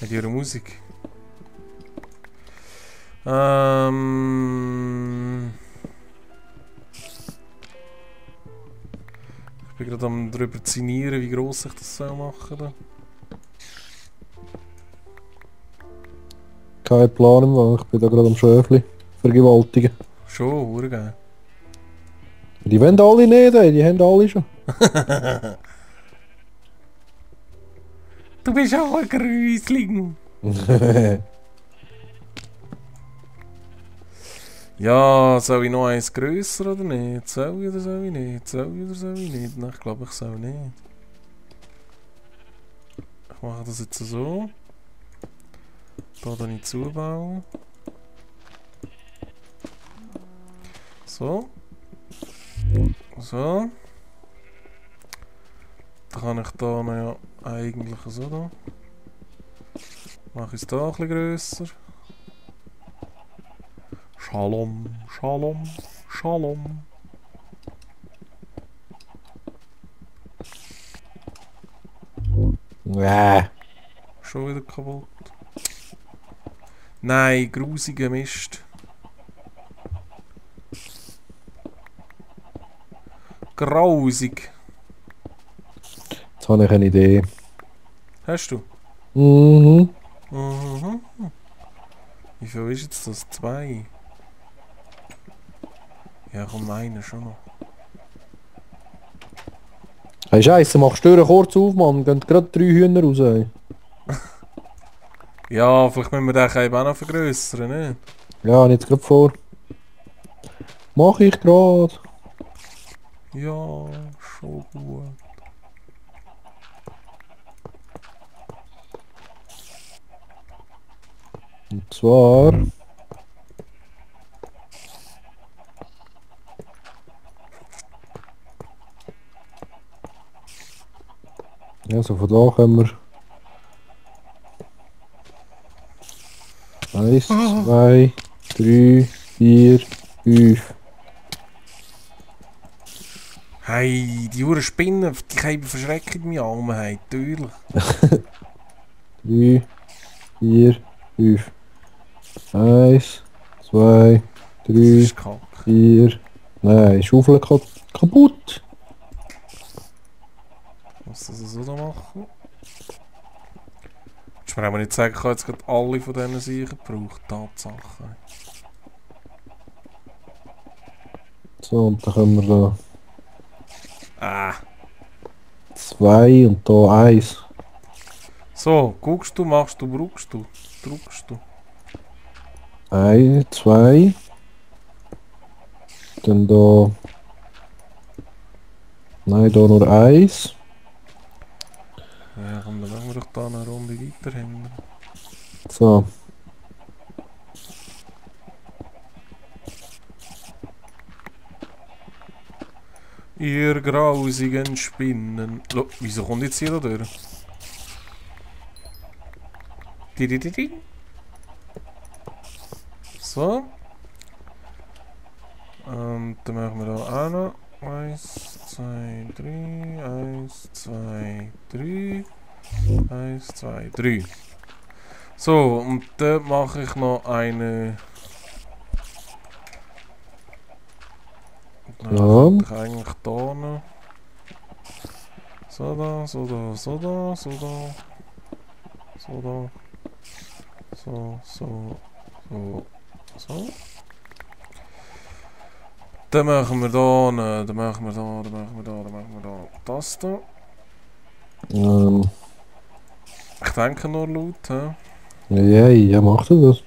Wegen ihrer Musik. Ich bin gerade am darüber zinieren, wie gross ich das machen soll. Kein Plan im Fall, ich bin da gerade am Schöfli vergewaltigen. Schon, urgeil. Die wollen alle nicht, ey, die haben alle schon. Du bist auch ein Grüßling. Ja, soll ich noch eins grösser oder nicht? Soll ich oder soll ich nicht? Soll ich oder soll ich nicht? Nein, ich glaube, ich soll nicht. Ich mache das jetzt so. Da dann ich zubauen. So. So. Dann kann ich da noch ja eigentlich so da. Mache ich es da ein bisschen grösser. Shalom, Shalom, Shalom. Schon wieder kaputt. Nein, grusiger Mist. Grausig. Jetzt habe ich eine Idee. Hast du? Mhm. Mhm. Wie viel ist jetzt das? 2? Ja, komm, einer schon noch. Hey Scheisse, mach Stören kurz auf, Mann. Gehen gerade 3 Hühner raus, ey. Ja, vielleicht müssen wir den eben auch noch vergrössern, ne? Ja, jetzt gerade vor. Mach ich gerade. Ja, schon gut. Und zwar... Ja, so von da können wir... 1, 2, 3, 4, 5. Hey, die Uhren Spinnen, die haben verschrecken in meinen Armen, hey, natürlich. 3, 4, 5. 1, 2, Das 3, ist kacke. 4. Nein, Schaufel kaputt. Muss das so da machen? Willst du mir aber nicht sagen, ich habe jetzt gerade alle von diesen Sachen gebraucht, Tatsache. So, und dann können wir da Ah. 2 und da 1. So, guckst du, machst du, brauchst du, drückst du. 1, 2. Dann da... Nein, da nur 1. Ja, komm, dann machen wir doch da eine Runde weiter hinten. So. Ihr grausigen Spinnen. Lo, wieso kommt jetzt hier da durch? Di. So. Und dann machen wir da auch noch. 1, 2, 3. 1, 2, 3. 1, 2, 3. So, und dann mache ich noch eine. Dann könnte ich eigentlich da noch. So da, so da, so da, so da. So da. So, so, so, so. Dann machen wir da, ne, dann machen wir da, dann machen wir da, dann machen wir da. Das da. Ich denke nur laut, hä? Ja, macht er das?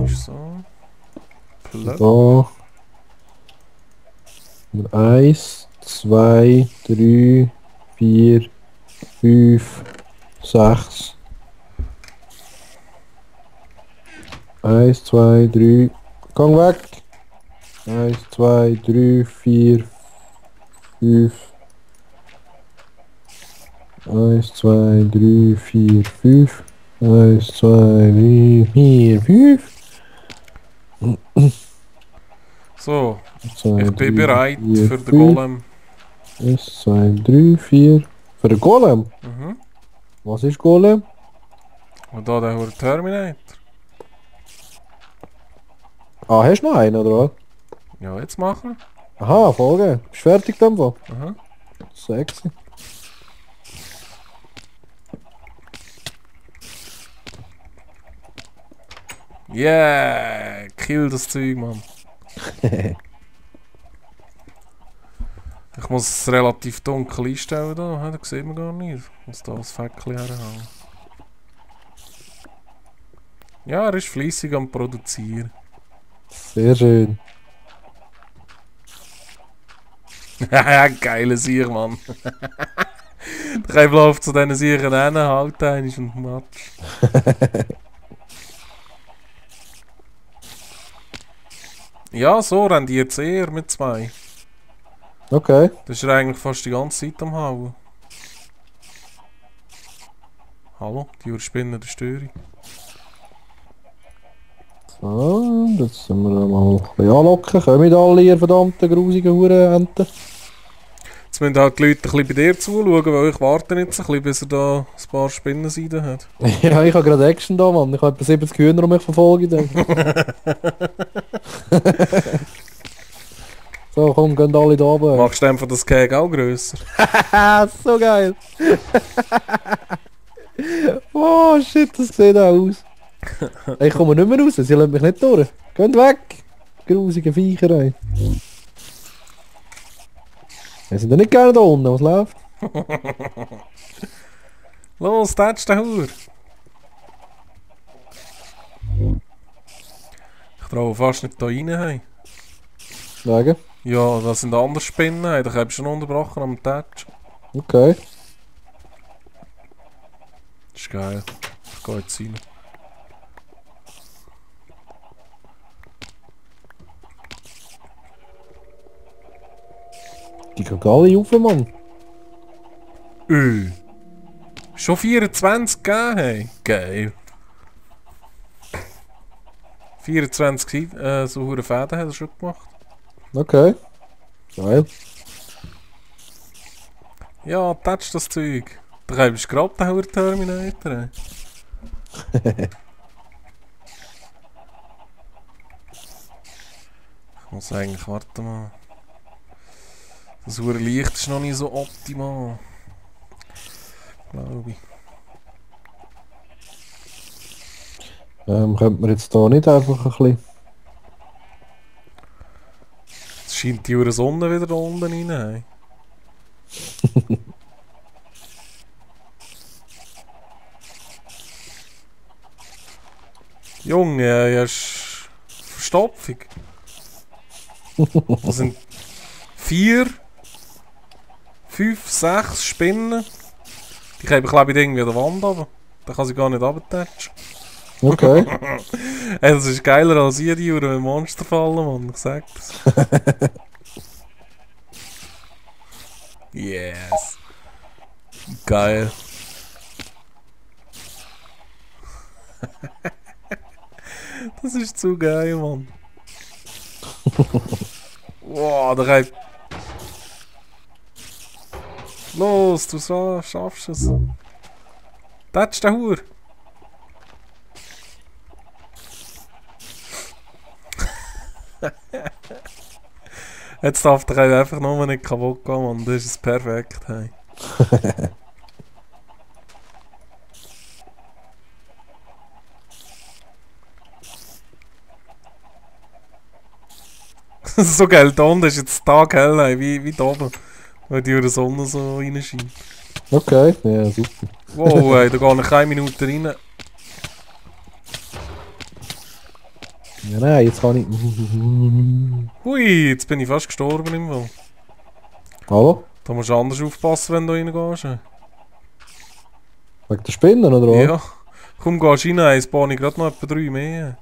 Ist so. Plöpp. Da. 1, 2, 3, 4, 5, 6. 1, 2, 3. Gang weg! 1, 2, 3, 4, 5. 1, 2, 3, 4, 5. 1, 2, 3, 4, 5. So, 2, ich bin 3, bereit 4, für den 5. Golem. 1, 2, 3, 4, Für den Golem? Mhm. Was ist Golem? Und da der Terminator. Ah, hast du noch einen, oder was? Ja, jetzt machen. Aha, Folge. Bist du fertig dann? Aha. Sexy. Yeah! Kill das Zeug, Mann. Ich muss es relativ dunkel einstellen da, da sieht man gar nicht. Ich muss da das Fäckchen herhaben. Ja, er ist fleissig am Produzieren. Sehr schön. Geile Sicher, Mann. Der kann läuft zu diesen Sichern hin, halt einen und matsch. Ja, so rendiert es eher mit 2. Okay. Das ist er eigentlich fast die ganze Zeit am Hauen. Hallo, die überspinnen die Störung. So, jetzt sind wir mal ein bisschen anlocken. Kommen alle, ihr verdammten grusigen Hurenenten? Jetzt müssen halt die Leute ein bisschen bei dir zuschauen, weil ich warte jetzt ein bisschen, bis er da ein paar Spinnenseiten hat. Ja, ich habe gerade Action da, Mann. Ich habe etwa 70 Hühner um mich verfolgen. So, komm, gehen alle da oben. Machst du einfach das Cake auch grösser? Haha, so geil. Oh shit, das sieht auch aus. Ich komme nicht mehr raus, sie lassen mich nicht durch. Geht weg! Grusige Viecher, ey. Wir sind ja nicht gerne da unten, was läuft? Los, tätsch den Hauer! Ich traue fast nicht da rein. Hey. Wegen? Ja, das sind andere Spinnen, hey. Da habe ich schon unterbrochen am Tätsch. Okay. Das ist geil. Ich gehe jetzt rein. Die gehen alle rauf, Mann. Schon 24 gegeben, hey. Geil. 24 so hure Fäden hat er schon gemacht. Okay. Geil. Ja, touch das Zeug. Da bist du gerade den Hauer Terminator. Hey. Ich muss eigentlich, warte mal. Das hure Licht ist noch nicht so optimal. Glaube ich. Könnte man jetzt da nicht einfach ein bisschen... Es scheint die hure Sonne wieder da unten rein. Hey. Junge, ja, ist Verstopfung. Das sind 4, 5, 6 Spinnen. Die kleben, glaube ich, irgendwie an der Wand runter. Da kann sie gar nicht runtertatschen. Okay. Ey, das ist geiler als jede Jahre, wenn Monster fallen, Mann. Ich sag das. Yes. Geil. Das ist zu geil, Mann. Wow, der reibt. Los, du schaffst es. Tatsch den Hur. Jetzt darf der einfach nur nicht kaputt gehen, Mann. Das ist perfekt. Hey. So geil, da unten ist jetzt Tag hell, hey, wie da oben. Weil die ihre Sonne so reinscheint. Okay, ja, super. Wow, hey, da gehe ich keine Minute rein. Ja, nein, jetzt kann ich... Hui, jetzt bin ich fast gestorben im Fall. Hallo? Da musst du anders aufpassen, wenn du reingehst. Hey. Wegen der Spinnen, oder was? Ja. Komm, gehst rein, hey, jetzt bahne ich gerade noch etwa 3 mehr.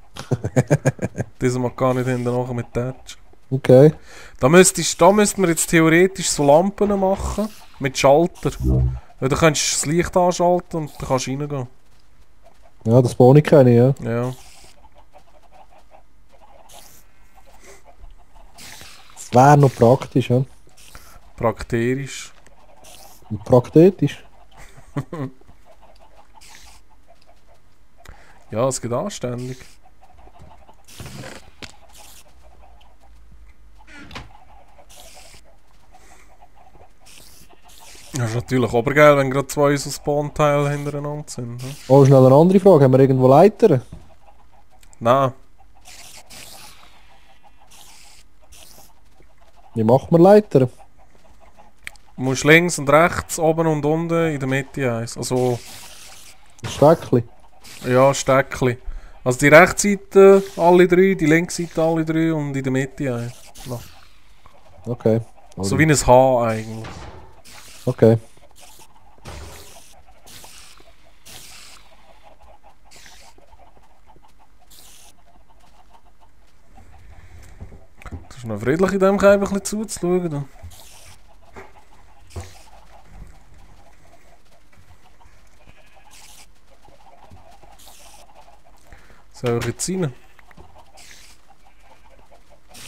Diese mag gar nicht hinterher mit Touch. Okay. Da müssten wir jetzt theoretisch so Lampen machen. Mit Schalter. Weil da kannst du das Licht anschalten und dann kannst du reingehen. Ja, das Boni kenne ich, ja. Ja. Das wäre noch praktisch, ja. Praktisch. Und praktisch. Ja, es geht anständig. Das ist natürlich aber geil, wenn gerade zwei so Spawn-Teile hintereinander sind. Ne? Oh, schnell eine andere Frage. Haben wir irgendwo Leitern? Nein, Wie macht man Leitern? du musst links und rechts, oben und unten, in der Mitte eins. Also, Ein Steckchen? ja, Steckchen. Also die Rechtsseite alle drei, die Linksseite alle drei und in der Mitte eins. No. Okay. So wie ein H eigentlich. Okay. Das ist noch friedlich in dem Keim ein bisschen zuzuschauen. Da. Soll ich jetzt rein?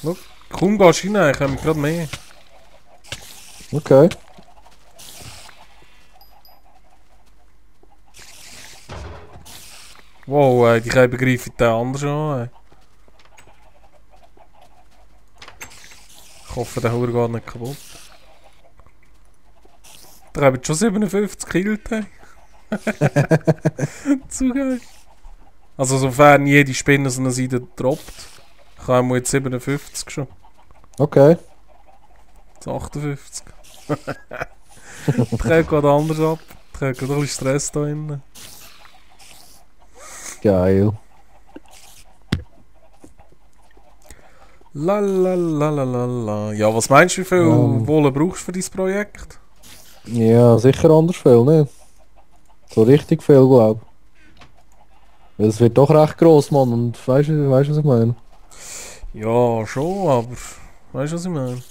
Schau, kaum gehst du rein, kommen gerade mehr. Okay. Wow, die können begreifen den anders an. Ey. Ich hoffe, der Hauer geht nicht kaputt. Da haben schon 57 Kills. Zu geil. Also sofern jede Spinne so eine Seite droppt, haben wir jetzt 57 schon. Okay. Jetzt 58. Der geht anders ab. Der hat gerade ein bisschen Stress da innen. Geil. Lalalala. Ja, was meinst du, wie viel Wolle brauchst du für dein Projekt? Ja, sicher anders viel, ne? So richtig viel, glaub ich. Es wird doch recht gross, Mann. Und weißt du, was ich meine? Ja, schon, aber weißt du, was ich meine?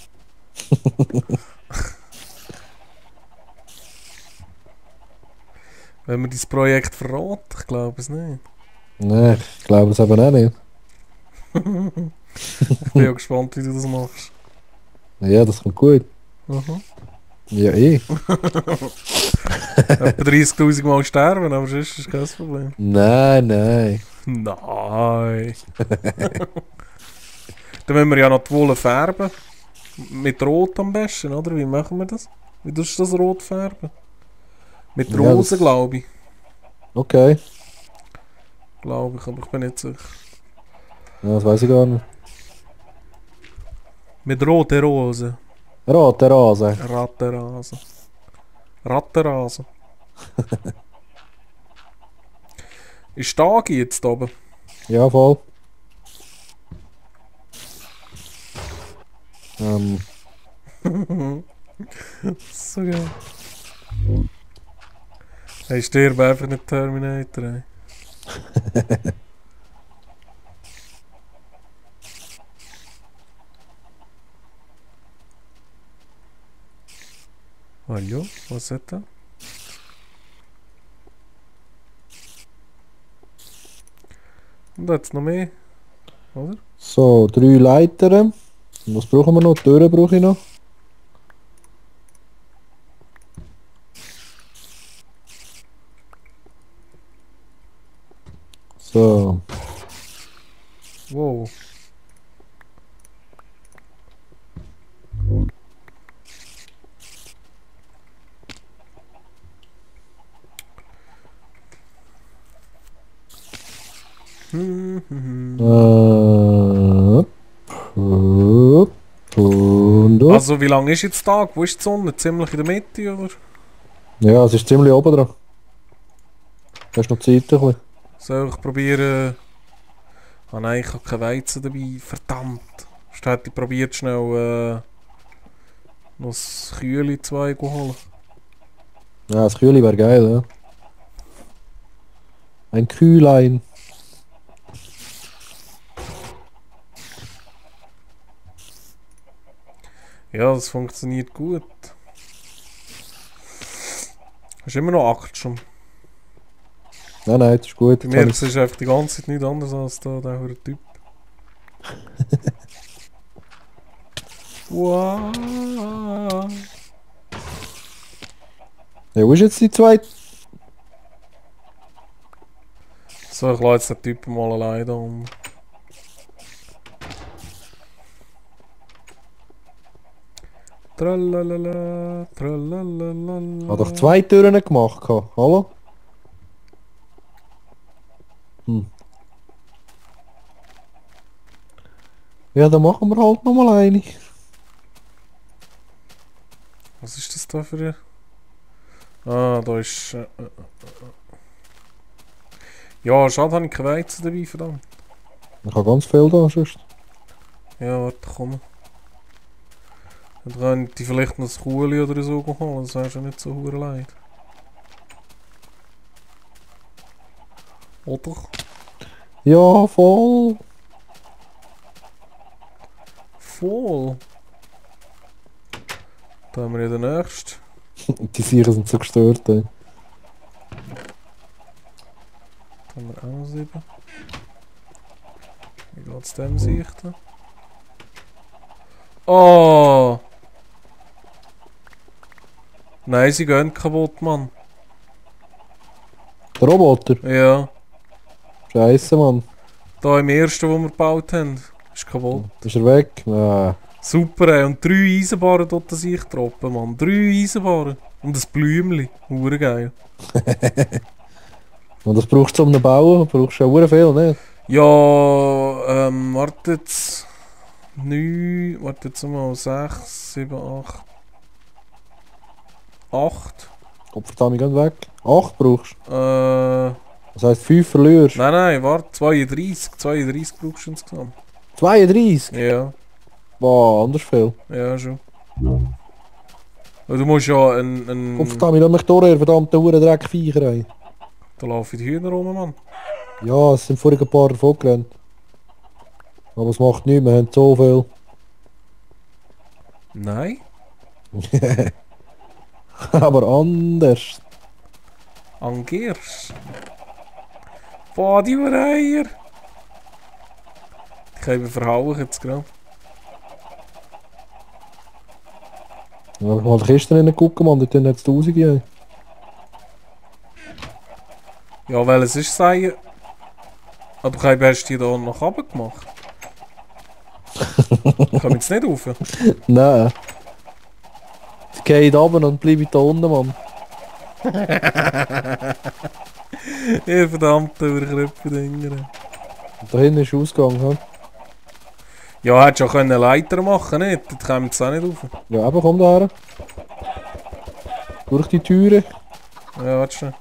Wenn wir dein Projekt verraten, ich glaube es nicht. Ne, ich glaube es eben auch nicht. Ich bin ja gespannt, wie du das machst. Ja, das kommt gut. Mhm. Ja, eh. Etwa 30'000 Mal sterben, aber sonst ist kein Problem. Nein, nein. Nein. Dann müssen wir ja noch die Wolle färben. Mit Rot am besten, oder? Wie machen wir das? Wie tust du das Rot färben? Mit Ja, Rosen, das- glaube ich. Okay. Glaube ich, aber ich bin nicht sicher. Ja, das weiß ich gar nicht. Mit roten Rosen. Rote Rase. Rattenrasen. Rattenrasen. Ist Tagi jetzt oben? Ja, voll. Ähm, So geil. Hey, stirb einfach nicht Terminator, ey. Hallo, was ist das? Und jetzt noch mehr, oder? so, 3 Leitern. Was brauchen wir noch? Die Türen brauche ich noch. So. Wow. Und auf. Also, wie lange ist jetzt Tag? Wo ist die Sonne? Ziemlich in der Mitte, oder? Ja, es ist ziemlich oben dran. Hast du noch Zeit? Ein bisschen? Soll ich probieren? Ah nein, ich habe kein Weizen dabei. Verdammt. Ich hätte probiert schnell noch das Kühle 2 zu holen. Ja, das Kühle wäre geil, ja. Ein Kühlein. Ja, das funktioniert gut. Hast du immer noch 8 schon? Nein, nein, das ist gut. Bei mir ist es einfach die ganze Zeit nichts anderes als da, der hure Typ. Wow. Ja, wo ist jetzt die zweite? So, ich lasse jetzt den Typen mal allein da um. Tralalala, tralalala. Hat doch 2 Türen gemacht. Hallo? Ja, dann machen wir halt nochmal eine. Was ist das da für ein... Ah, da ist... Ja, schade, habe ich keine Weizen dabei, verdammt. Ich habe ganz viel da, sonst. Ja, warte, komm. Dann kann ich die vielleicht noch das Kuhli oder so holen, das wäre schon nicht so hure leid. Oder? Ja, voll. Voll. Da haben wir ja den nächsten. Die Sicher sind so gestört, ey. Da haben wir auch noch 7. Wie geht's dem Sichten? Oh! Nein, sie gehen kaputt, Mann. Der Roboter? Ja. Scheiße, Mann. Da im ersten, den wir gebaut haben, ist kaputt. Ist er weg? Nein. Super, ey. Und 3 Eisenbahnen dort sich droppen, Mann. 3 Eisenbahnen. Und ein Blümchen. Hure geil. Und das brauchst du zum Bauen? Brauchst du ja hure viel, ne? Ja, warte jetzt. 9, warte jetzt mal. 6, 7, 8. 8. Kopfverdammt, geh weg. 8 brauchst du. Nein, Das heisst 5 verlierst. nein, warte. 32. 32 brauchst du insgesamt. 32? Ja, Boah, anders viel. ja, schon. Weil du musst ja ein... Kopfverdammt, lass mich durch, ihr verdammte hure Dreckviecher, ey. Da laufen die Hühner rum, Mann. Ja, es sind vorhin ein paar davon gerannt. Aber es macht nichts, wir haben so viel. Nein. Aber anders. Angers. Boah, die Eier. Die können wir verhauen jetzt gerade. Ja, ich mal die Kiste rein gucken, Mann, dort hat es 1000 gegeben. Ja, weil es ist sein. Aber hast du die da noch runtergemacht? Kann jetzt nicht rauf? Nein. Sie gehen runter und bleiben da unten, Mann. Ihr verdammte Überkröpfe-Dinger. Und da hinten ist der Ausgang, ha? Ja, hättest du auch eine Leiter machen, nicht? Dort kommen wir jetzt auch nicht rauf. Ja, eben, komm da her. Durch die Türe. Ja, warte schon.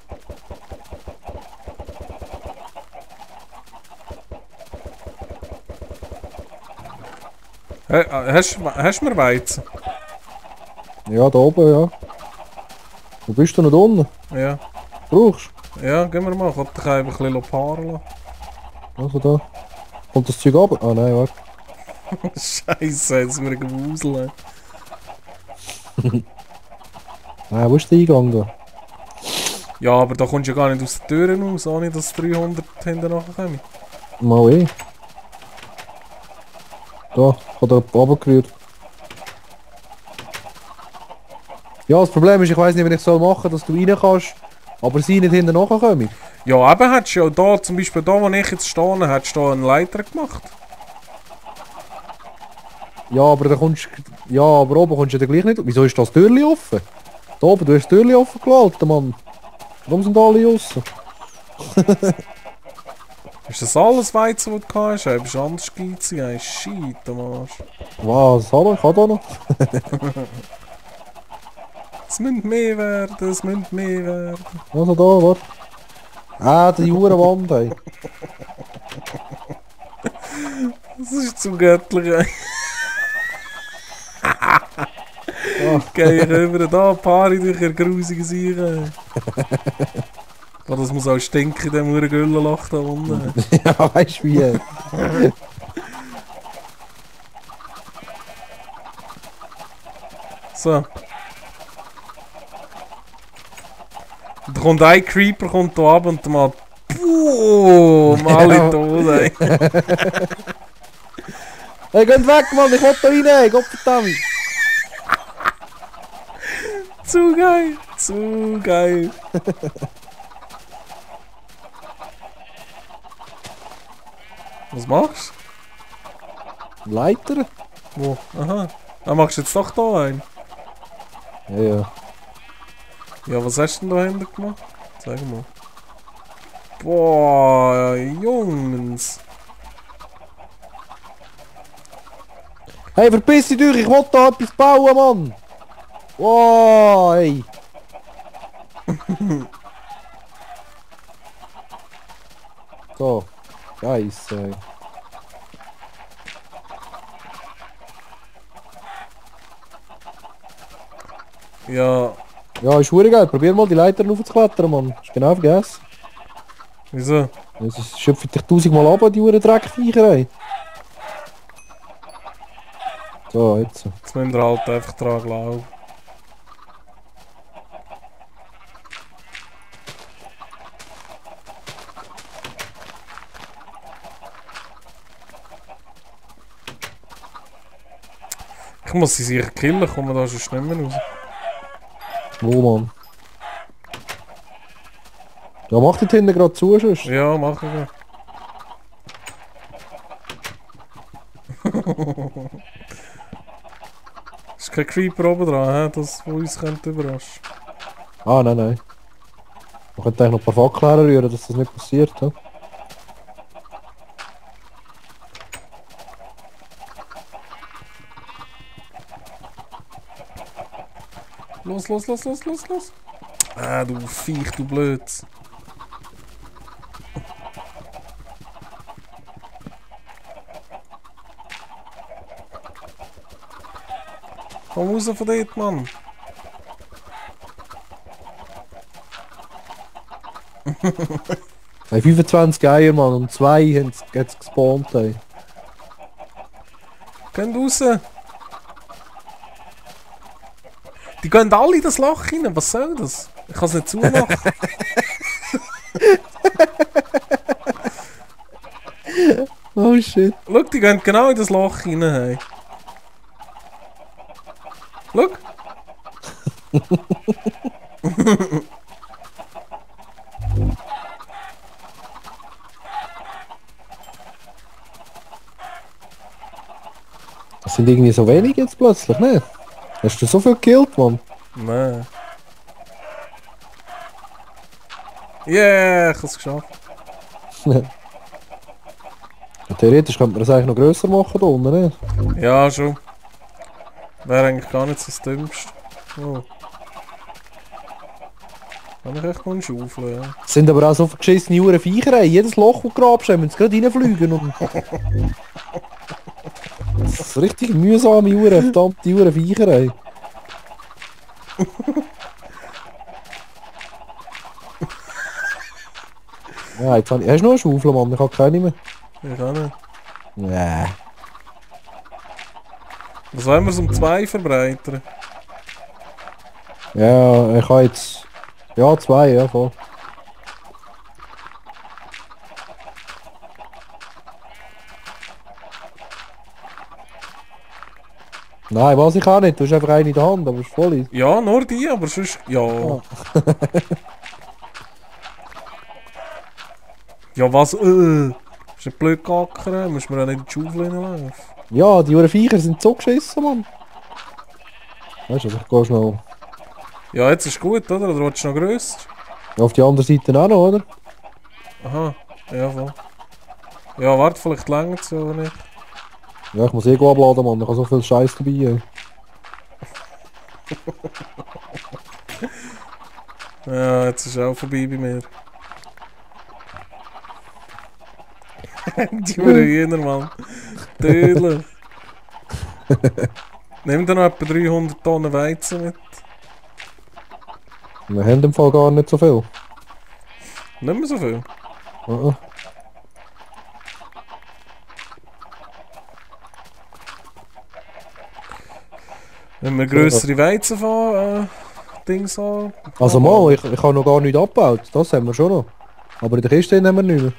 Hast du mir Weizen? Ja, da oben, ja. Wo bist du noch da unten? Ja. Brauchst Ja, gehen wir mal. Ich kann ein bisschen paaren lassen. du? Also da. Kommt das Zeug runter? Ah nein, warte. Scheiße, jetzt sind wir gewuselt. Nein, wo ist der Eingang da? Ja, aber da kommst du ja gar nicht aus den Türen raus, ohne dass 300 hinten nachher kommen. Mal eh. Da, ich habe da runtergerührt. Ja, das Problem ist, ich weiß nicht, wie ich soll machen, dass du rein kannst, aber sie nicht hinten nachkommen. Ja, eben hättest du ja da, zum Beispiel da, wo ich jetzt stehe, hättest du da einen Leiter gemacht. Ja, aber da kommst ja, aber oben kommst du ja gleich nicht. Wieso ist das Türchen offen? Da oben, du hast das Türchen offen gelassen, Mann. Warum sind alle draussen? Ist das alles Weizen, was du hast? Du bist anders geizig, ey. Shit, am Arsch. Was? Hallo, ich habe da noch. Es müssen mehr werden, es müssen mehr werden. Also da, warte. Ah, die Uhrenwand, ey. Das ist zu göttlich, ey. Geh ich rüber, da ein paar durch ihr grusiges Eier. Oh, das muss auch stinken in dem Uhrengüllenloch da unten. Ja, weißt du wie? So. Da kommt ein Creeper kommt da ab und der macht boom, alle tot, ey. Hey, geht weg, Mann, ich will da rein, Gott verdammt. Zu geil. Zu geil. Was machst Leiter? du? Wo? Aha. Ah, machst du jetzt doch da einen? Ja, ja. Ja, was hast du denn da hinten gemacht? Sag mal. Boah, Jungs. Hey, verpiss dich durch, ich will da etwas bauen, Mann! Wow, hey! So, Scheiße, ey. Ja, Ja, ist verdammt geil. Probier mal die Leiter raufzuklettern, Mann. Ist genau vergessen. wieso? Es schöpft dich 1000-mal ab, die Uhren Dreckviecher, ey. So, jetzt. Jetzt müssen wir halt einfach dran glauben. Ich muss sie sicher killen, kommen da sonst nicht mehr raus. Wo, Mann? Ja, mach die hinten gerade zu, sonst. Ja, mach ich ja. Ist kein Creeper oben dran, das wo uns könnte überraschen. Ah, nein, nein. Man könnte eigentlich noch ein paar Fackeln herrühren, dass das nicht passiert, hä? Los, los, los, los, los, los. Ah, du Viech, du Blöds. Komm raus von dort, Mann. Hey, 25 Eier, Mann, und 2 haben jetzt gespawnt, ey. Gehen raus. Die gehen alle in das Loch rein, was soll das? Ich kann es nicht zumachen. Oh shit. Schau, die gehen genau in das Loch rein. Hey. Schau. Das sind irgendwie so wenig jetzt plötzlich, ne? Hast du so viel gekillt, Mann? Nein. Yeah, ich habe es geschafft. Theoretisch könnte man das eigentlich noch grösser machen da unten, ne? Ja, schon. Wäre eigentlich gar nicht so das Dümmste. Oh. Kann ich echt noch einen Schaufel, ja. Es sind aber auch so verschissene Uhren Viecher, ey. Jedes Loch, das du grabst, müssen sie gerade reinfliegen und... Das ist richtig mühsame Uhren, verdammte Uhren Viecher, ey. Ja, jetzt hast du noch eine Schaufel, Mann? Ich habe keine mehr. Ich auch nicht. Nee. Was wollen wir es um 2 verbreitern? Ja, ich habe jetzt... Ja, 2, ja, voll. Nein, weiß ich auch nicht. Du hast einfach eine in der Hand, aber es ist voll easy. Ja, nur die, aber sonst... Ja. Ja. Ja, was? Ist nicht blöd gackern? Muss man ja nicht in die Schaufel reinlaufen. Ja, die Uhren Viecher sind so geschissen, Mann. Weißt du, also ich gehe schnell Ja, jetzt ist gut, oder? Oder willst du noch grösser? auf die andere Seite auch noch, oder? Aha, ja, voll. Ja, warte, vielleicht länger es ja oder nicht. Ja, ich muss eh abladen, Mann. Ich habe so viel Scheiß dabei. Ey. Ja, jetzt ist es auch vorbei bei mir. Die Hühner, Mann. Tödlich. Nimm dir noch etwa 300 Tonnen Weizen mit. Wir haben im Fall gar nicht so viel. Nicht mehr so viel. Uh-uh. Wenn wir grössere Weizen fahren, Dings an. Also mal, ich habe noch gar nichts abgebaut. Das haben wir schon noch. Aber in der Kiste haben wir nicht mehr.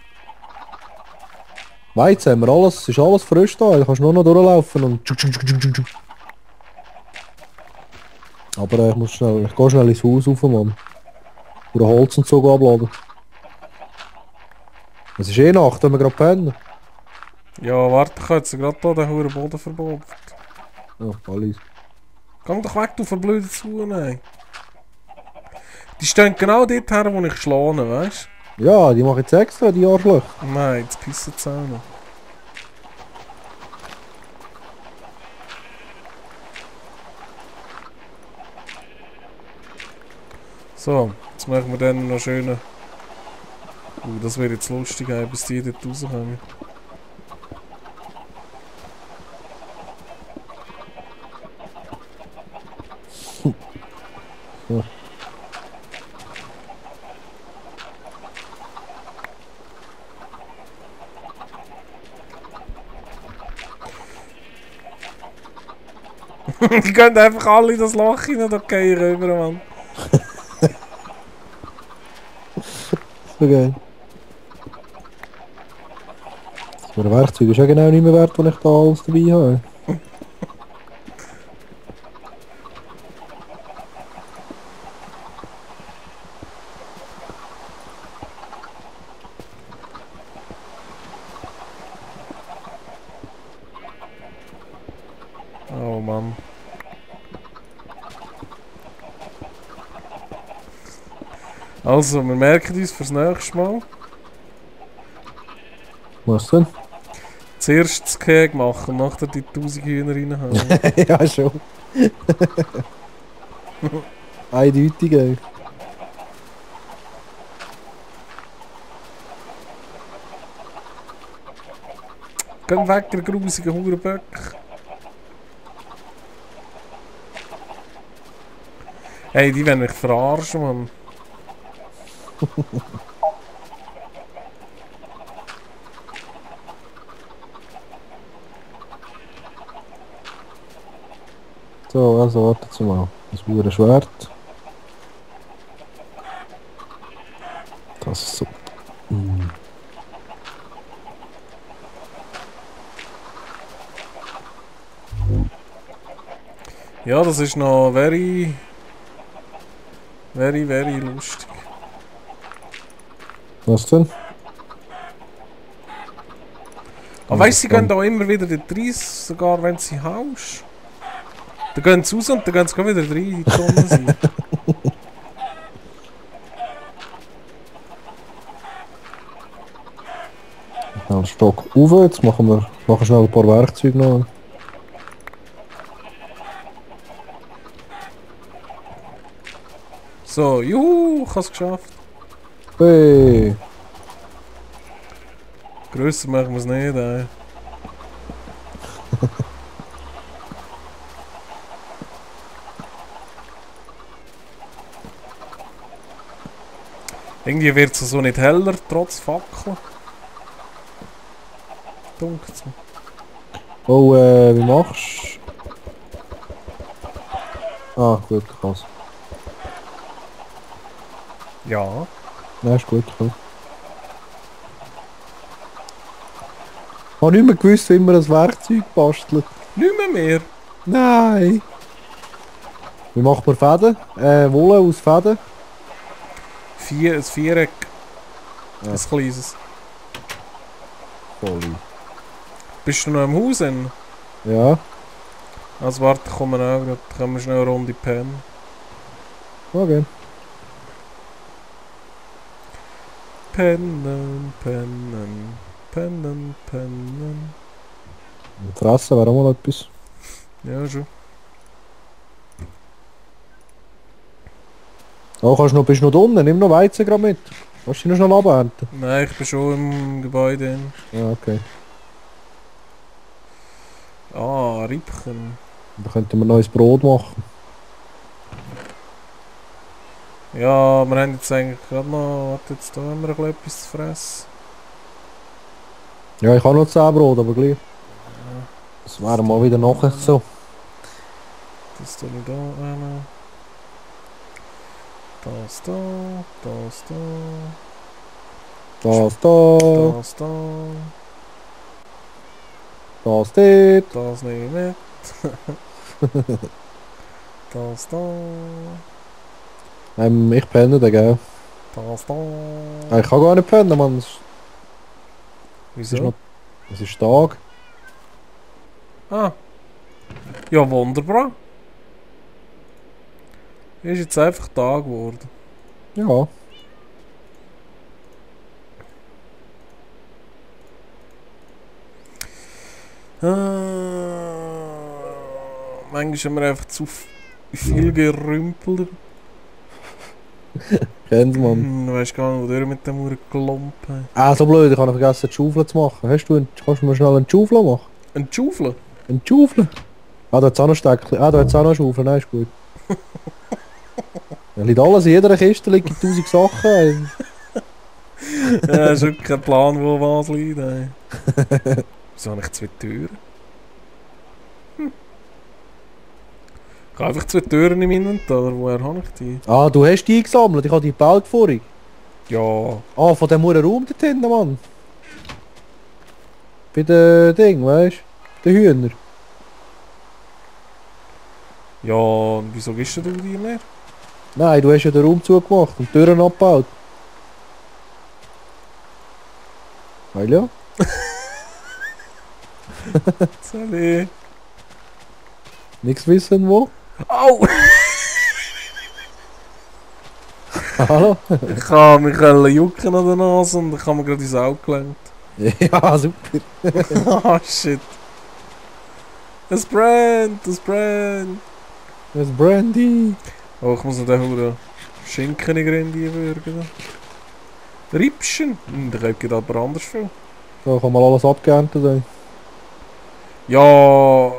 Weizen haben wir alles, es ist alles frisch da. Du kannst nur noch durchlaufen und... Aber ich muss schnell, ich gehe schnell ins Haus rauf, Mann. Oder Holz und so abladen. Es ist eh Nacht, wenn wir gerade pennen. Ja, warte, ich habe jetzt gerade hier den huren Boden verboten. Ja, alles. Geh doch weg, du verblödetes Huhn, ey. Die stehen genau dort her, wo ich schlage, weißt Ja, die mache ich jetzt extra, die Arschlöcher. du? Nein, jetzt pissen sie auch noch. So, jetzt machen wir dann noch schöne. Das wäre jetzt lustig, ey, bis die dort rauskommen. Ja. Die können einfach alle in das Loch hinein, da gehen rüber, Mann. So geil. So ein Werkzeug ist ja genau nicht mehr wert, wenn ich da alles dabei habe. Oh Mann. Also, wir merken uns fürs nächste Mal. Was denn? Zuerst das Keg machen und nachher die 1000 Hühner reinhauen. Ja, schon. Eindeutig, ey. Geh weg, der grusige Hurenböck. Hey, die werden mich verarschen, Mann. So, also wartet mal. Das wurde Schwert. Das ist so. Ja, das ist noch very lustig. Was denn? Aber weißt du, sie gehen da immer wieder dort rein, sogar wenn sie haust. Dann gehen sie raus und dann gehen sie wieder rein in die Tonne sein. Schnell Stock rauf, jetzt machen wir schnell ein paar Werkzeuge noch. So, juhu, ich hab's geschafft. Hey! Grösser machen wir es nicht, ey. Irgendwie wird es so nicht heller, trotz Fackeln. Dunkel's mir. Oh, wie machst du? Ah, gut, krass. Ja. Ja, ist gut, cool. Ich habe nicht mehr gewusst, wie man das Werkzeug bastelt. Nicht mehr. Nein! Wie macht man Fäden? Wolle aus Fäden? Ein Viereck. Ja. Ein kleines. Voll. Bist du noch im Haus? Hin? Ja, Also warte, kommen wir auch gerade. Können wir schnell eine Runde pennen. okay. Pennen, pennen, pennen, pennen. Fressen wäre auch mal etwas. Ja, schon. Oh, bist du noch da unten? Nimm noch Weizen gerade mit. Kannst du noch schnell abernten? Nein, ich bin schon im Gebäude. Hin. Ja, okay. Ah, Riebchen. Da könnten wir neues Brot machen. Ja, wir haben jetzt eigentlich gerade noch... Warte, jetzt da haben wir noch etwas zu fressen. Ja, ich habe noch 10 Brot, aber gleich. Das wäre mal wieder nachher so. Das tue ich da rein. Das da, das da, Das da, das da, das dort. das nehme ich mit. Das da. Ich penne da, gell? Das da. Ich kann gar nicht pennen, Mann. Es ist Wieso? noch... Es ist Tag. Ah. Ja, wunderbar. Ist jetzt einfach Tag geworden. Ja. Manchmal haben wir einfach zu viel gerümpelt. Kennt's, Mann. Du weißt gar nicht, wo der mit dem Uhr Klumpen. Ah, so blöd, ich habe noch vergessen, die Schaufel zu machen. Kannst du mir schnell einen Schaufel machen? Ein Schaufel? Einen Schaufel? Ah, da hat's auch noch Steckchen. Ah, da hat's auch noch eine Schaufel. Nein, ist gut. Da liegt alles, in jeder Kiste liegen 1000 Sachen. Ey. Ja, ist wirklich kein Plan, wo was liegt. Ey. Wieso habe ich 2 Türen? Ich habe einfach 2 Türen im Inventar. Woher habe ich die? Ah, du hast die eingesammelt. Ich habe die gebaut vorhin. Ja. Ah, von dem Raum dort hinten, Mann. Bei den Ding, weißt du? Den Hühner. Ja, und wieso gibst du die nicht? Nein, du hast ja den Raum zugemacht und die Türen abgebaut. Weil ja. Sorry. Nichts wissen wo. Au! Hallo? Ich habe mich jucken an der Nase und ich habe mir gerade ins Auge gelenkt. Ja, super. Ah, shit. Es brennt, es brennt. Das ist Brandy. Oh, ich muss noch den Huren Schinken in Grindi würgen. Rippchen? Da geht aber anders viel. So, kann man alles abgeerntet sein. Ja,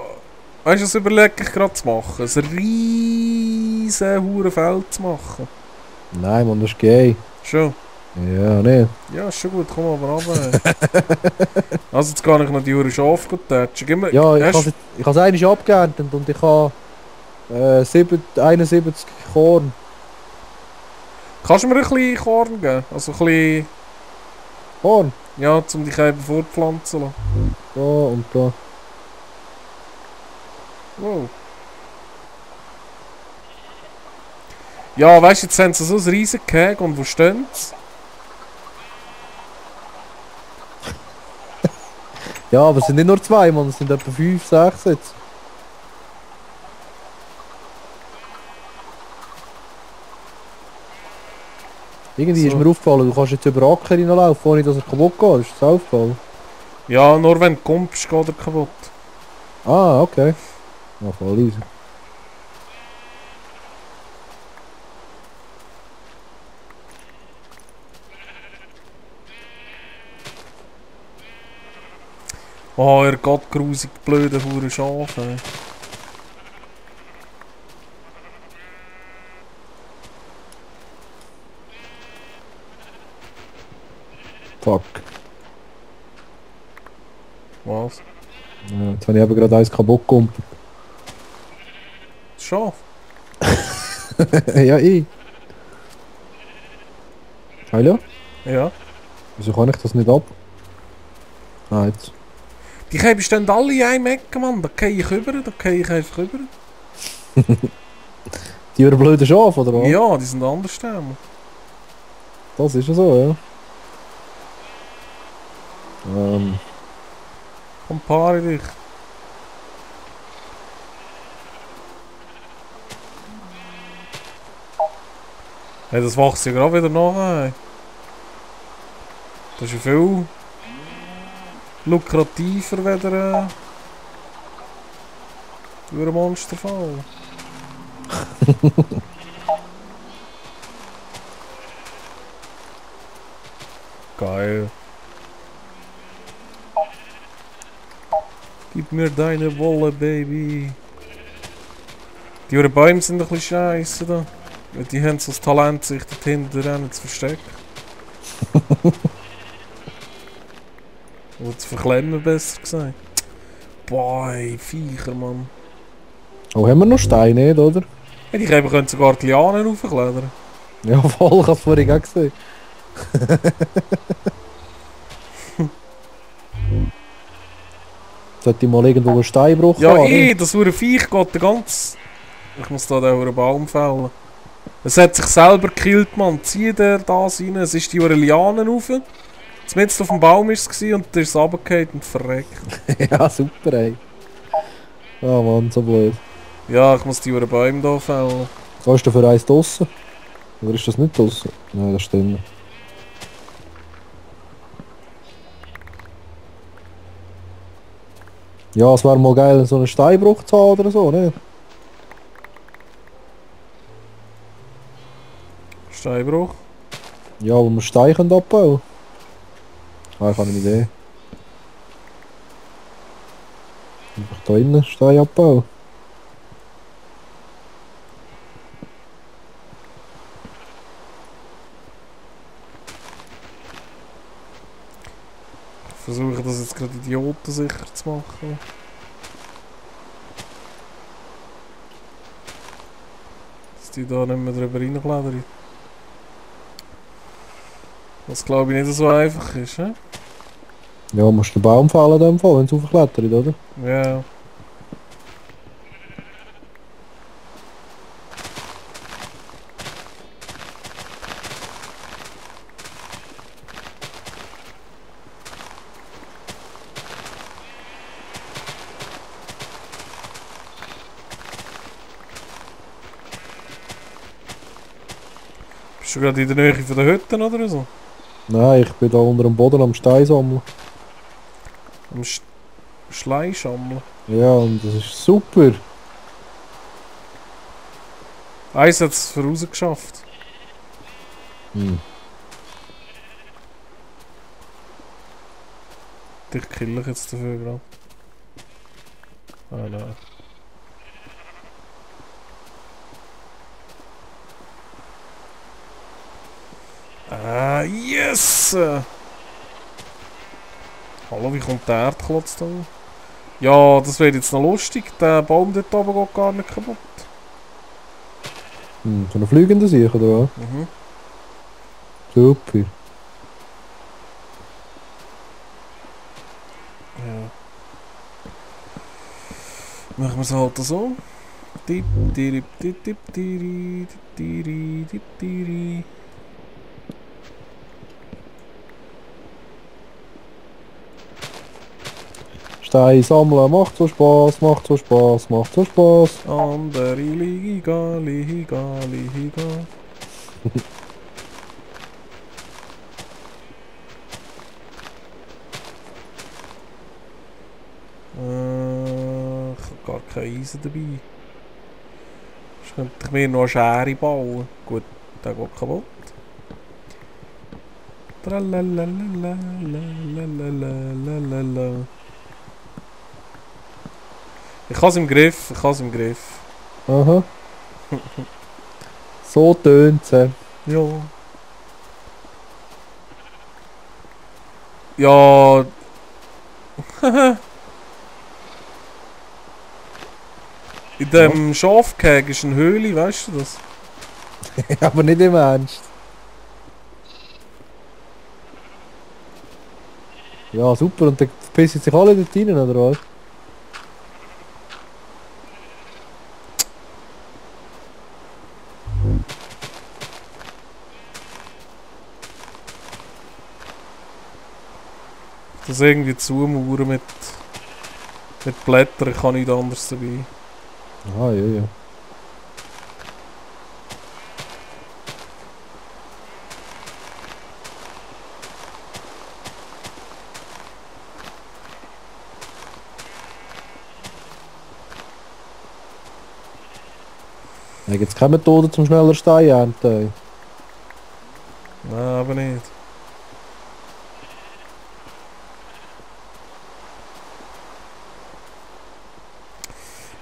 weißt du, das überlege ich gerade zu machen. Ein riesen Hurenfeld zu machen. Nein, Mann, das ist gay. Schon? Ja, ne. Ja, ist schon gut, komm aber runter. Also jetzt kann ich noch die Huren Schafe tätschen. Ja, ich habe es eigentlich abgeerntet und ich habe 71 Korn. Kannst du mir ein bisschen Korn geben? Also ein bisschen... Korn? Ja, um die Käfer fortpflanzen zu lassen. Da und da. Wow. Ja, weißt du, jetzt haben sie so ein riesen Gehege und wo stehen sie? Ja, aber es sind nicht nur 2, Mann, es sind etwa 5, 6 jetzt. Irgendwie So. ist mir aufgefallen, du kannst jetzt über Acker hineinlaufen, ohne dass er kaputt geht. Ist das aufgefallen? Ja, nur wenn du kommst, geht er kaputt. Ah, okay. Ja, voll easy. Oh, ihr Gott, grusig, blöde Hure Schafe. Ey. Fuck. Was? Ja, jetzt habe ich eben gerade eins kaputt gemacht. Das Schaf? Ja, ich. Hallo? Ja. Wieso kann ich das nicht ab? Ah, jetzt. Die Käfer stehen alle in einem Ecke, Mann. Da gehe ich rüber, da gehe ich einfach rüber. Die über blöde Schafe, oder was? Ja, die sind anders Stämme. Das ist ja so, ja. Komm, paare dich. Hey, das wächst ja gerade wieder nach. Ey. Das ist ja viel lukrativer weder durch einen Monsterfall. Geil. Gib mir deine Wolle, Baby. Die Uhren Bäume sind ein bisschen scheiße da. Weil die haben so das Talent, sich dort hinten zu verstecken. Oder zu verklemmen, besser gesagt. Boah, ey, Viecher, Mann. Oh, haben wir noch Steine, nicht, oder? Ja, die Käfer können sogar die Lianen raufklettern. Ja, voll, ich hab's vorhin auch gesehen. Sollte ich mal irgendwo einen Steinbruch Ja, haben? das Uhren Viech geht den ganzen Ich muss da den Baum fällen. Es hat sich selber gekillt, Mann. Zieh der das rein. Es ist die Liane rauf. Mitten auf dem Baum war es und der ist runtergefallen und verreckt. Ja, super, ey. Ah, Mann, so blöd. Ja, ich muss die Bäume hier fällen. Kannst du für eins draussen? Oder ist das nicht draussen? Nein, das stimmt. Ja, es wäre mal geil, so einen Steinbruch zu haben oder so, ne? Steinbruch. Ja, wo wir Steine können abbauen. Ah, ich habe eine Idee. Einfach da innen Steine abbauen. Ich versuche das jetzt gerade idiotensicher zu machen. Dass die da nicht mehr drüber reinklettern. Was glaube ich nicht so einfach ist, hä? Ja, musst den Baum fällen in dem Fall, wenn es aufklettert, oder? Ja. Bist du gerade in der Nähe von der Hütten oder so? Nein, ich bin da unter dem Boden am Stein sammeln. Am Schleim sammeln. Ja, und das ist super. Eins hat es vorausgeschafft. Hm. Dich kill ich jetzt dafür gerade. Ah nein. Ah, yes! Hallo, wie kommt der Erdklotz da? Ja, das wird jetzt noch lustig. Der Baum dort oben geht gar nicht kaputt. Hm, so eine fliegende Sicht, oder was? Mhm. Super. Ja. Machen wir es halt so. Dip, dirip, dip, dip, diri, diri, dip, diri. Stein sammeln, macht so Spaß, macht so Spaß, macht so Spaß. Andere Liga, Liga, Liga. Ich habe gar kein Eisen dabei. Sonst könnte ich mir noch eine Schere bauen. Gut, der geht kaputt. Tralalalalalalalalalala. Ich habe es im Griff, ich habe es im Griff. Aha. So tönt's. Ja. Ja. In dem Schafgehege ist eine Höhle, weißt du das? Aber nicht im Ernst. Ja, super. Und dann pissen sich alle dort rein, oder was? Das irgendwie zumauern mit Blättern, ich habe nichts anderes dabei. Ah, ja, ja. Da gibt es keine Methode zum schneller Stein ernten. Nein, aber nicht.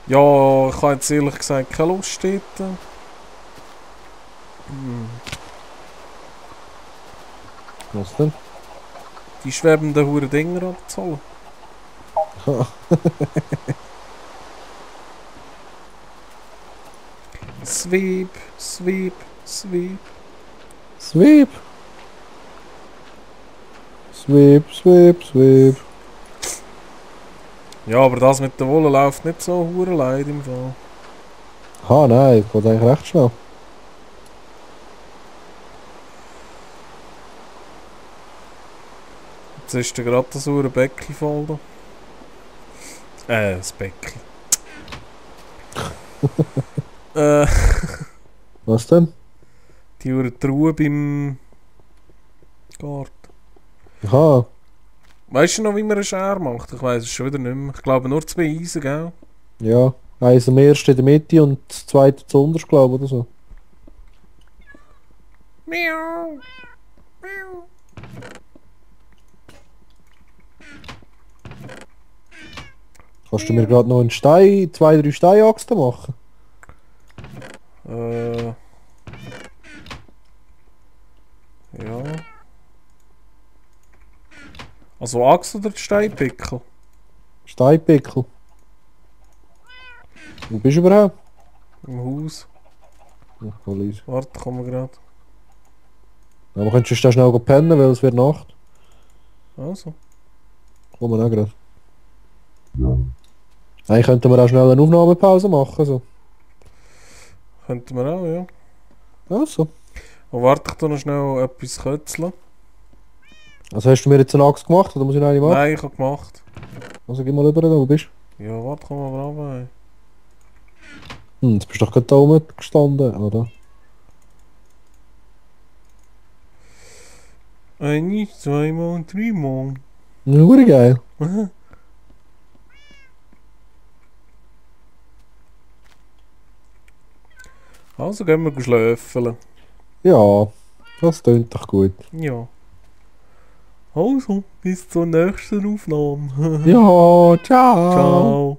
Ja, ich habe jetzt ehrlich gesagt keine Lust dort. Was denn? Die schwebenden Huren Dinger abzuholen. Sweep, sweep, sweep. Sweep! Sweep, sweep, sweep. Ja, aber das mit der Wolle läuft nicht so hure leid im Fall. Ah nein, das geht eigentlich recht schnell. Jetzt ist gerade das saure Becken voll da. Das Becken. äh, Was denn? die saure Truhe beim Garten. Aha, Weißt du noch, wie man eine Schere macht? Ich weiß es schon wieder nicht mehr. Ich glaube nur 2 Eisen, gell? ja. Eins am ersten in der Mitte und das zweite zu unterst, glaube ich, oder so. Miau. Miau. Kannst du mir gerade noch einen Stein, 2, 3 Steinachsen machen? Ja. Also Axt oder Steinpickel? Steinpickel. Wo bist du überhaupt? Im Haus. Ja, voll easy. Warte, kommen wir gerade. Ja, aber könntest du schnell pennen, weil es wird Nacht. Also. Kommen wir auch gerade. Eigentlich könnten wir auch schnell eine Aufnahmepause machen. So. Könnten wir auch, ja. Also. Und warte, ich tu noch schnell etwas kötzeln. Also hast du mir jetzt eine Axt gemacht oder muss ich noch eine machen? Nein, ich hab gemacht. Also geh mal rüber, da, wo bist Ja, warte, komm mal runter. du? Jetzt bist du doch gerade da oben gestanden, oder? 1, 2 mal, 3 mal. Nur geil. Also gehen wir schlöfeln. Ja, das klingt doch gut. Ja. Also, bis zur nächsten Aufnahme. Ja, ciao. Ciao.